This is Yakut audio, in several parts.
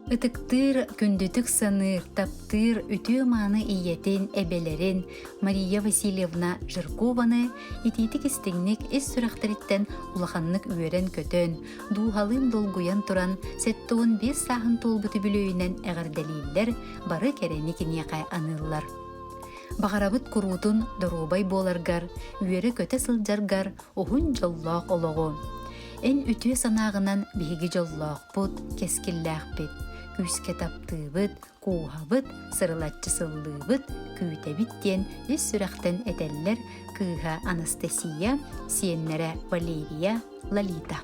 Ытыктыыр, күндүтүк саныыр, таптыыр үтүө-мааны ийэтин, эбэлэрин Мария Васильевна Жиркованы итиитик-истиҥник ис сүрэхтэриттэн улаханнык үөрэн-көтөн, дууһалыын долгуйан туран 75 сааһын туолбут үбүлүөйүнэн эҕэрдэлииллэр, бары кэрэни киниэхэ аныыллар. Баҕарабыт куруутун доруобай буоларгар, үөрэ-көтө сылдьаргар уһун дьоллоох олоҕу. Эн үтүө санааҕынан биһиги дьоллоохпут, кэскиллээхпит, күүскэ таптыыбыт, кууһабыт, сырылаччы сыллыыбыт, күүтэбит диэн ис сүрэхтэн этэллэр кыыһа Анастасия, сиэннэрэ Валерия, Лолита.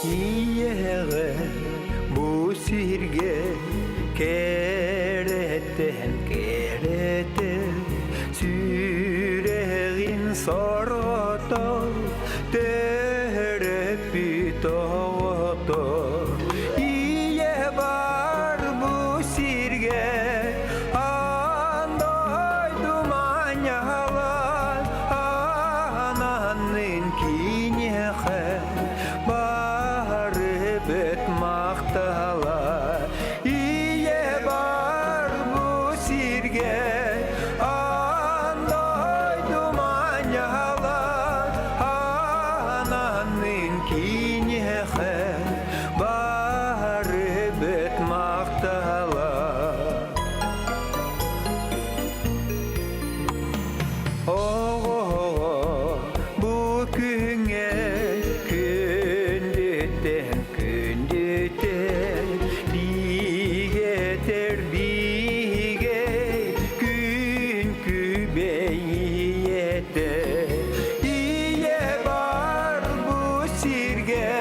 Ийэҕэ бу сиргэ кэрэттэн кэрэтэ сүрэҕин сорҕото төрөппүт оҕото ийэ бар бу сиргэ аан дойду манньалан аананнын киниэхэ бары бөт махтала ийэ бар бу сиргэ аан дойду манньалан аананнын киниэхэ бары бөт махтала Оҕо бу күҥҥэ күндүттэн күндүтэн биигэтэр биигэ күн күбэй ийэтэ ийэ бар бу сиргэ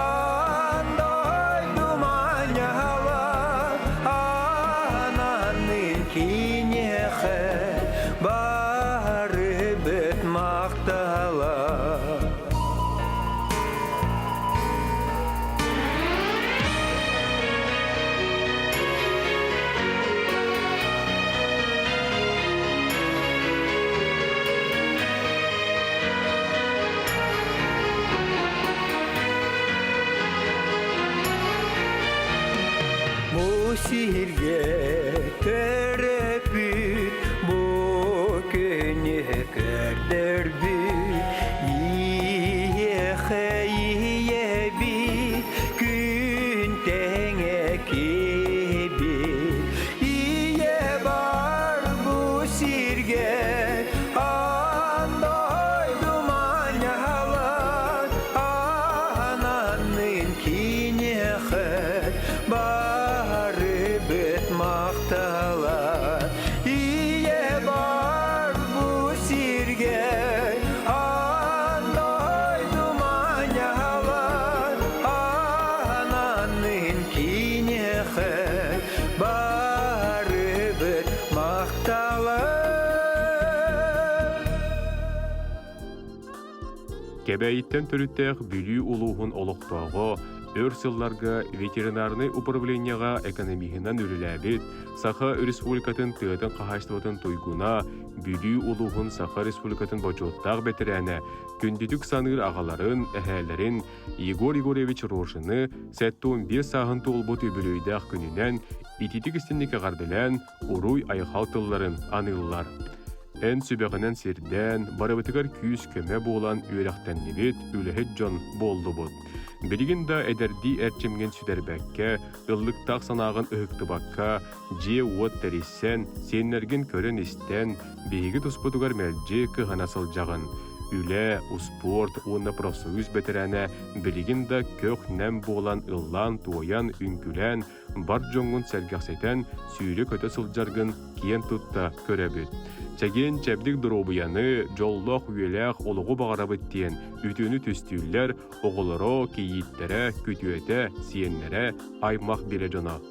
аан дойду манньала аананын киниэхэ бары бөт махтала. Бу сиргэ төрөппүт бу күнү көрдөрбүт Ийэхэ ийэбит күн тэҥэ киһибит Ийэ бар бу сиргэ аан дойду манньалан аананнын киниэхэ бары быт махтала Ийэ бар бу сиргэ аан дойду манньалан аананнын киниэхэ бары быт махтала Кэбээйиттэн төрүттээх Бүлүү улууһун олохтооҕо, өр сылларга ветеринарнай управлениеҕа экономиһынан үлэлээбит, Саха Республикатын тыатын хаһаайыстыбатын туйгуна, Бүлүү улууһун Саха Республикатын бочуоттаах бэтэрээнэ, күндүтүк саныыр аҕаларын, эһээлэрин Егор Егорович Рожины 75 сааһын туолбут үбүлүөйдээх күнүнэн ититик истинник эҕэрдэлээн уруй-айхал тылларын аныыллар. Эн сүбэҕинэн сирдээн, барыбытыгар күүс-көмө буолан үөрэхтэннибит, үлэһит дьон буоллубут. Билигин да эдэрдии эрчимҥин сүтэрбэккэ, ыллыктаах санааҕын ыһыктыбакка, дьиэ-уот тэрийсэн, сиэннэргин көрөн-истэн, биһиги туспутугар мэлдьи кыһана сылдьаҕын. Үлэ, успуорт уонна профсоюз бэтэрээнэ билигин да көх-нэм буолан ыллаан-туойан, үҥкүүлээн, бар дьоҥҥун сэргэхситэн, сүүрэ-көтө сылдьаргын киэн тутта көрөбүт. Чэгиэн чэбдик доруобуйаны, дьоллоох үйэлээх олоҕу баҕарабыт диэн үтүөнү түстүүллэр оҕолоро, кийииттэрэ, күтүөтэ, сиэннэрэ, аймах билэ дьоно.